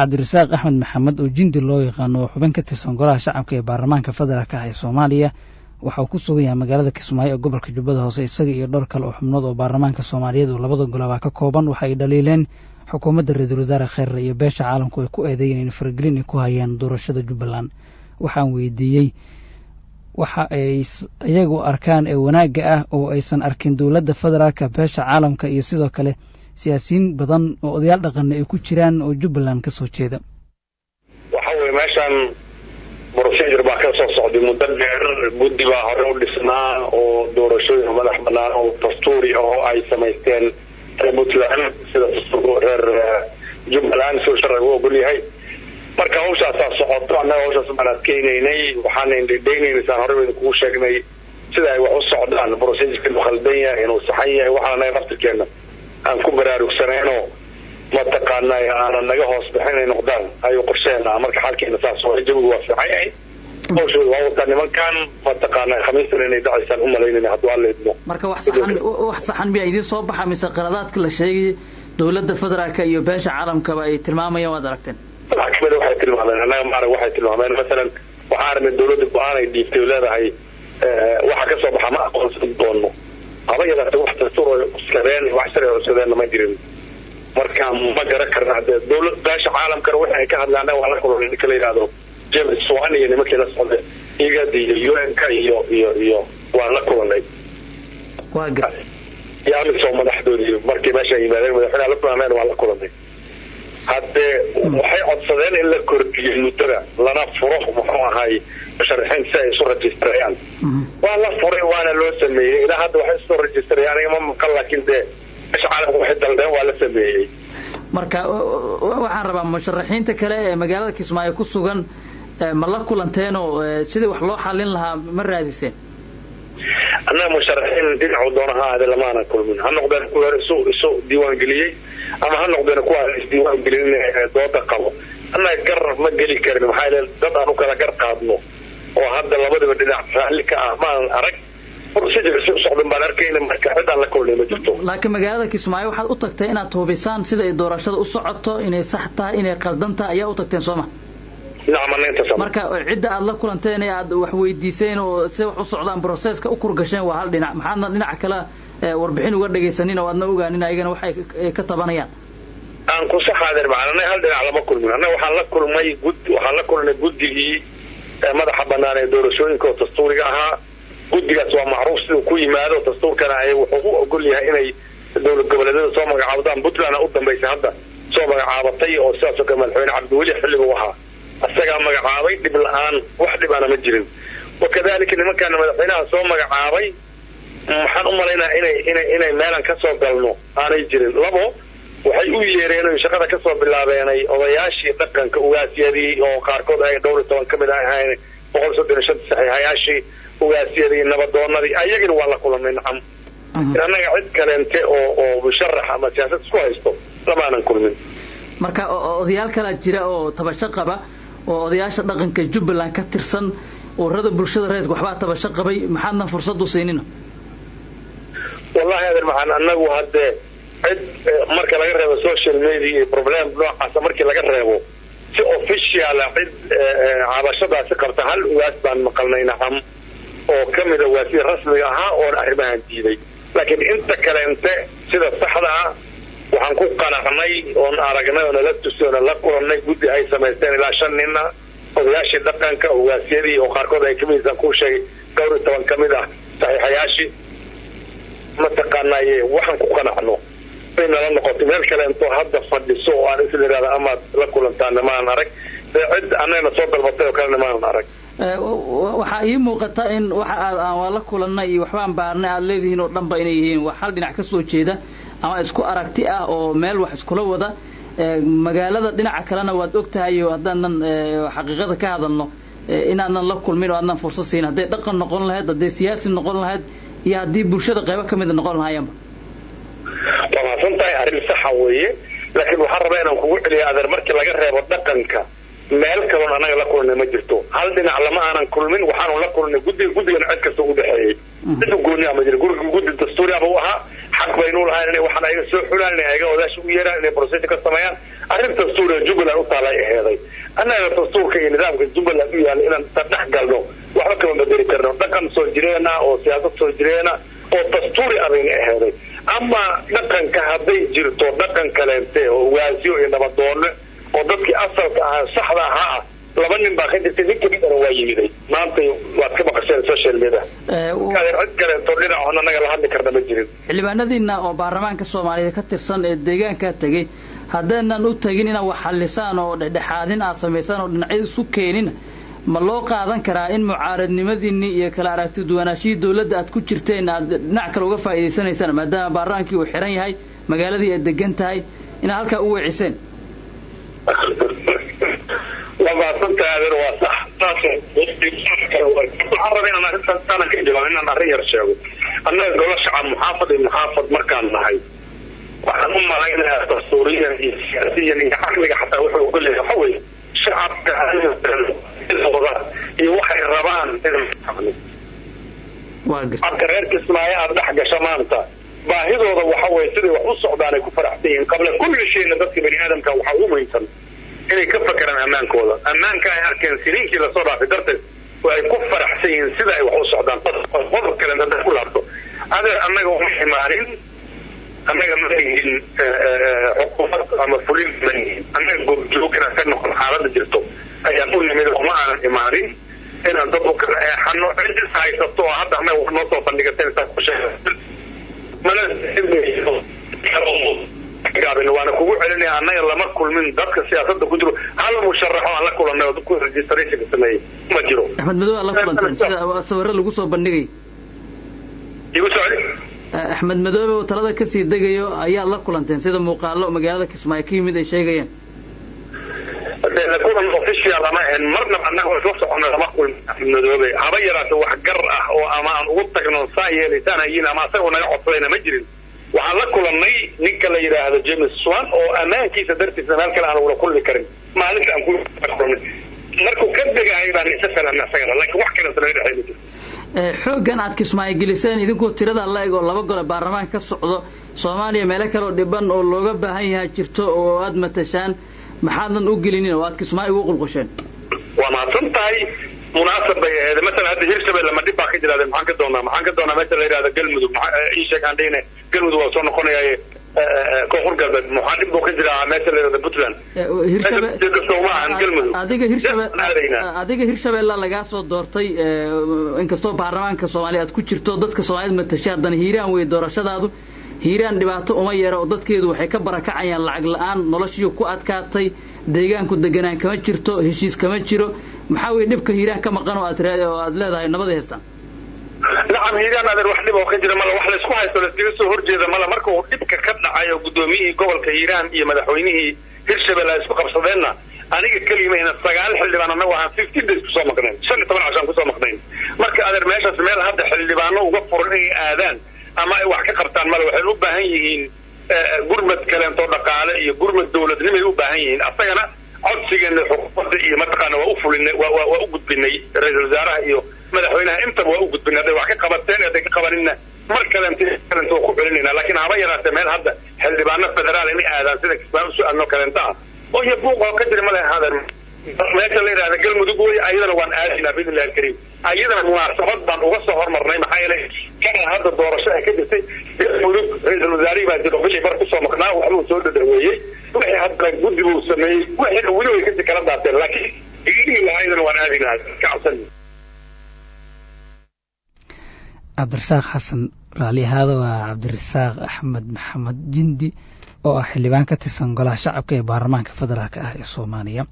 Cabdirasaaq Axmed Maxamed oo Jindi loo yaqaano, oo xubin ka tirsan Golaha Shacabka ee Baarlamaanka Federaalka ah ee Soomaaliya, waxa uu ku sugan yahay magaalada Kismaayo ee gobolka Jubbada Hoose. Isaga iyo dhowr kale oo xubnood oo baarlamaanka Soomaaliyeed oo labada golobaa ka kooban waxa ay dhaliileen xukuumadda Ra-iisul Wasaare Kheyre iyo beesha caalamku ay ku eedeeyeen in faragelin ay ku hayaan doorashada Jubbaland. Waxaan weydiiyey waxa ay iyagu arkaan ee wanaagga ah oo aysan arkin dowladda federaalka, beesha caalamka iyo sidoo kale siyaasiyiin badan oo odayaal dhaqanna ay ku jiraan oo Jubbaland ka soo jeeda. Waxa weye, meeshaan procedure baa ka soo socday muddo dheer. Guddi baa hore u dhisnaa oo doorashooyin madax banaan oo dastuuri ah oo ay samaysteen reer Puntland, sida reer Jubbaland siduu sharcigu u ogol yahay. Marka hawshaasaa socoto, annaga hawshaas baan adkeynaynay, waxaana indhidhaynaynay, saan horey idinkugu sheegnay, sida ay wax u socdaan, procedureka inuu khaldan yahay, inuu saxan yahay. Waxaan annaga naftirkeena aan ku baraarugsanayno, mataqaanaa, aanan naga hoos bixin inay noqdaan ayuu qorsheena. Marka xaalkeena saas waa, jawigu waa fiican yahay, hawshooda waa wataa nimankan, mataqaanaa, Khamiistan inay dhacaysaan u malaynayna hadduu Alla idmo. Marka wax saxan, wax saxan miyaa idiin soo baxa, mise qaladaadka la sheegay dowladda federaalka iyo beesha caalamkaba ay tilmaamayaan waad aragteen? Waxaa kamid a waxay tilmaameen annaga maarag, waxay tilmaameen masalan, waxaa aragnay dowladda go-aan ay dhiibtay oo leedahay waxa ka soo baxa ma aqoonsan doono. Haba yaraate wax dastuur oo cuskadeen, wax sharci cuskadeenna ma jirin. Marka ma garan karna hadee dowlad beesha caalamkana wixii ay ka hadlaan. Annaga waan la kulannay ninka la yidhaahdo James Swan iyo nimankii la socday, IGAD iyo UN-ka iyo waan la kulanay iyo AMISOM madaxdoodii markii meesha yimaadeen. Madaxweynaha la kulanayna waan la kulanay. Haddee waxay codsadeen in la kordhiyo muddada, lana furo, muxuu ahay, musharaxiin si ay isu rajistarayaan. Waa la furay, waana loo sameeyey. Ilaa hadda waxay isu rajistarayaan aniga ma maqal, laakiin dee beesha caalamka waxay daldeen waa la sameeyey. Marka waxaan rabaa, musharaxiinta kale ee magaalada Kismaayo ku sugan ma la kulanteenoo sidii wax loo xalin lahaa ma raadiseen? Annaga musharaxiin dhinacu doona ha ahaade lamaana kulmin. Ha noqdeen kuwa isu diiwaangeliyey ama ha noqdeen kuwa aan isdiiwaangelinin dooda qabo, annaga gar ma geli karin. Maxaa yeele, dad aan u kala gar qaadno oo hadda labadiba dhinac raalli ka ah maanan arag. Procedure si u socdan baan arkayna. Marka cid aan la kulnay ma jirto. Laakiin magaalada Kismaayo waxaad u tagtay inaad hubisaan sida ay doorashada u socoto, inay sax tahay, inay qaldan tahay ayaa u tagteen, sooma? Nacam, anna intaas. Marka cidda aad la kulanteen ee aad wax weydiiseen oo si wax u socdaan processka u kurgasheen waa hal dhinac. Maxaadna dhinaca kale warbixin uga dhagaysanin oo aadna ogaanin ayagana waxay ka tabanayaan? Aan ku saxaadeer macana, annaga hal dhinac lama kulmin. Annaga waxaan la kulmay gud waxaan la kulnay guddigii madaxa banaan ee doorashooyinka oo dastuuriga ahaa. Guddigaas waa macruuf siduu ku yimaado, dastuurkana ay wuxuu u ogol yahay inay dowlad goboleedyada soo magacaabdaan. Puntland u dambaysay hadda soo magacaabatay, oo sidaasoo kale Madaxweyne Cabdiweli xilligu ahaa isagaa magacaabay, dhib la-aan, wax dhibaana ma jirin. Wakadalika nimankaana madaxweynaha soo magacaabay. Maxaan u malaynaya inay meelan kasoo galno aanay jirin. Labo, waxay u yeereen oy shaqada kasoo bilaabeenay odayaashii dhaqanka, ugaasyadii oo qaarkood ay dhowr iyo toban ka mid ahayn 135 saxiixayaashii, ugaasyadii, nabadoonadii, ayagina waa la kulanay, nacam. Annaga cid kaleente oo musharax ama siyaasad isku haysto lamaanan kulmin. Marka odayaal kalaa jira oo tabasho qaba oo odayaasha dhaqanka Jubbaland ka tirsan, ururada bulshada rayidka waxbaa tabasho qabay. Maxaadna fursad u siinina? Wallahi adeer maxaan, annagu haddee cid marka laga reebo social media iyo problem noocaasa markii laga reebo, si officiala cid cabashadaasi qabta, hal ugaas baan maqalnay, nacam, oo ka mida ugaasyada rasmiga ahaa oon arrimahan diiday. Laakiin inta kaleente sida saxda ah waxaan ku qanacnay oon aragnay oo nala tusay oona la kulannay guddi ay samaysteen ilaa shan nina, odayaashii dhaqanka, ugaasyadii oo qaarkood ay kamid isaan kuu sheegay dhowr iyo toban ka mid ah saxiixayaashii, mataqaanaaye. Waxaan ku qanacno bay nala noqotay. Meel kale intoo hadda fadhiso oo aan isla ihahda amaad la kulantaana maanan arag. Dee cid annagana soo dalbatay oo kalena maanan arag. Waxaa ii muuqata in waxa aad aan waa la kulannay iyo waxbaan baarnay aad leedihiin oo dhanba inay yihiin wax hal dhinac ka soo jeeda ama isku aragti ah oo meel wax iskula wada. Magaalada dhinaca kalena waad og tahay oo haddaanan xaqiiqada ka hadalno inaadnan la kulmin oo aadnan fursad siin, hadday dhaqan noqon lahayd, hadday siyaasi noqon lahayd iyo haddii bulshada qaybo ka mida noqon lahaayeenba. Waa mahadsan tahay, arrin saxa weeye. Laakiin waxaan rabaa inaan kugu celiya, adeer, markii laga reebo dhaqanka meel kaloon annaga la kulnay ma jirto. Hal dhinac lama aanan kulmin. Waxaanu la kulnay guddiga, guddigana cid kasta u dhexeeyey. Cid u gooni ama jira guriga guddi dastuuri aba u ahaa. Xaq baynu lahayn inay waxaan ayaga soo xulaan, inay ayaga odaasha u yeeraan, inay procedure ka sameeyaan. Arrin dastuuriga Jubbaland u taalay aheeday. Annaga dastuurka iyo nidaamka Jubbaland u yaalla inaan dhex galno waxba kama bedeli karno. Dhaqan soo jireena oo siyaasad soo jireena oo dastuuri abayna aheeday. Ama dhaqanka hadday jirto dhaqan kaleente oo ugaasyo iyo nabadoonno oo dadkii asalka ahaa saxda ahaa ah, laba nin baa ka jirtay, nin kamidana waa yimiday maanta, waad ka maqasheen social media. Cid kaleento dhinacoon annaga la hadli karna ma jirin. Xildhibaanadiina oo baarlamaanka Soomaaliyeed ka tirsan ee deegaankaa tegey, haddaynan u tegin inaad wax xallisaan oo dhexdhexaadin aad samaysaan oo dhinacyada isu keenin, ma loo qaadan karaa in mucaaradnimadiinnii iyo kala aragti duwanaashihii dawladda aad ku jirteen aad dhinac kale uga faa'iidaysanaysaan, maadaama baarlamaankii uu xiran yahay, magaaladii ay degan tahay, inaad halkaa u weeciseen? Waa mahadsantahay adeer, waa sax. Saas waxaan rabay inaan arrintaas taanan ka jawaab, inaan arrin yar sheego. Annaga golo shacab, muxaafad iyo muxaafad markaan nahay, waxaan u malaynayaa dastuuriyan iyo siyaasiyan iyo caqliga xataa wuxuu ogol yahay waxa weeye shacabka iyo waxay rabaan. Shacabka reer Kismaayo aada dhex gasho maanta, baahidooda waxa weye siday wax u socdaan ay ku faraxsan yihiin. Qabla kulli shayna dadka bani aadamka waxaa ugu muhiimsan inay ka fakeraan ammaankooda. Ammaanka ay arkeen siniinkii lasoo dhaafay darteed oo ay ku faraxsan yihiin sida ay wax u socdaan. Qodob kale hadday ku laabto adeer, annaga uma imaanin, annaga ma yihin xukuumad ama fulin ma yihin. Annaga goobjoog inaan ka noqon xaaladda jirto ayaan u nimid, uma aanan imaanin inaan dad u kala eexano. Cid is haysato oo hadda annaga wax noo soo bandhigateen saas ku sheega mana gaabin. Waana kugu celinaya, annaga lama kulmin dadka siyaasadda ku jiro. Hal musharaxo aan la kulanay oo ku registrationka sameeyey ma jiro. Axmed Madow aad la kulanteen sida sawirro lagu soo bandhigay? Igu soo celi. Axmed Madoobe oo talada kasii degayo ayaad la kulanteen sida muuqaalo magaalada Kismaayo ka yimid ay sheegayeen? La kulan official ama ahayn marnaba. Annaga isla socono lama kulmin Axmed Madoobe haba yaraate. Wax gar ah oo ama aan ugu tagno saa yeelaysaan hayin ama asagoo naga codsadayna ma jirin. Waxaan la kulannay ninka la yidhaahdo James Swan oo ammaankiisa dartiisna meel kale aan lagula kulmi karin. Maalinta aan ku kulnay markuu ka degahay baan isa falamna asagana, laakiin wax kalenta naga dhexey ma jiro. Xooggan aad Kismaayo geliseen idinkoo tirada la eg oo laba gole baarlamaanka ka socdo, Soomaaliya meelo kaleoo dhiban oo looga baahan yahay jirto oo aad matashaan, maxaadan u gelinin oo aad Kismaayo ugu qulqusheen? Waa mahadsan tahay. Munaasab bay ahayd. Masalan hadda Hirshabelle ma dhib baa ka jiraade? Maxaan ka doonaa, maxaan ka doonaa meesha la yidhahdo Galmudug? Ii sheeg aan dhihine Galmudug waa soo noqonayaaye. Koonfur Galbeed maxaa dhib buu ka jiraa? Meesha la yidhahdo Puntland maahan Galmudug. Adiga Hirshabe, adiga Hirshabeella lagaa soo doortay, inkastoo baarlamaanka Soomaaliya aad ku jirto, dadka Soomaaliyad matashay, haddana Hiiraan wey doorashadaadu. Hiiraan dhibaato uma yara oo dadkeedu waxay ka barakacayaan lacag la-aan, noloshii ku adkaatay, deegaanku deganaan kama jirto, heshiis kama jiro. Maxaa weye dhibka Hiiraan ka maqan oo aad oo aad leedahay nabada haystaan? Nacam, Hiiraan adeer wax dhib oo ka jira mala, wax laysku haysto layskaga soo horjeeda mala. Marka uu dhibka ka dhacay oo guddoomiyihii gobolka Hiiraan iyo madaxweynihii Hirshabelle ay isku qabsadeenna, aniga keligimayna, 9 xildhibaan annagu ahaan 15 days kusoo maqnayn, 15 cashaan kusoo maqnayn. Marka adeer meeshaas meel hadda xildhibaano uga furan inay aadaan ama ay wax ka qabtaan male. Waxay u baahan yihiin gurmad kaleento dhaqaale iyo gurmad dawladnimay u baahan yihiin. Asagana codsigeena xukuumadda iyo mataqaana waa u fulinay, waa u gudbinay ra-iisul wasaaraha iyo madaxweynaha intaba waa u gudbinay. Hadday wax ka qabateen, hadday ka qabaninna, mar kalento kalento waa ku celinayna. Laakiin haba yaraatee meel hadda xildhibaano federaal inay aadaan sida Kismaayo usoo aadno kaleento ah oo iyo buuq oo ka jira male. Ahaadeen meesha la yidhahda Galmudug wey, ayadana waan aadaynaa biidni illahi alkariim. Ayadana munaasabad baan uga soo hormarnay, maxaa yeelay kana hadda doorasho ay ka jirtay Galmudug. Ra-iisul wasaarihii baa jiro, bishii bar kusoo maqnaa, waxbuu soo dhadhaweeyey, wixii haddana guddi buu sameeyey, wixii weli way kasii kala daateen, laakiin biidni illah ayadana waan aadaynaa ka cabsan. Cabdirasaaq Xasan raali ahaada, waa Cabdirasaaq Axmed Maxamed Jindi oo ah xildhibaan ka tirsan golaha shacabka ee baarlamaanka federaalk ah ee Soomaaliya.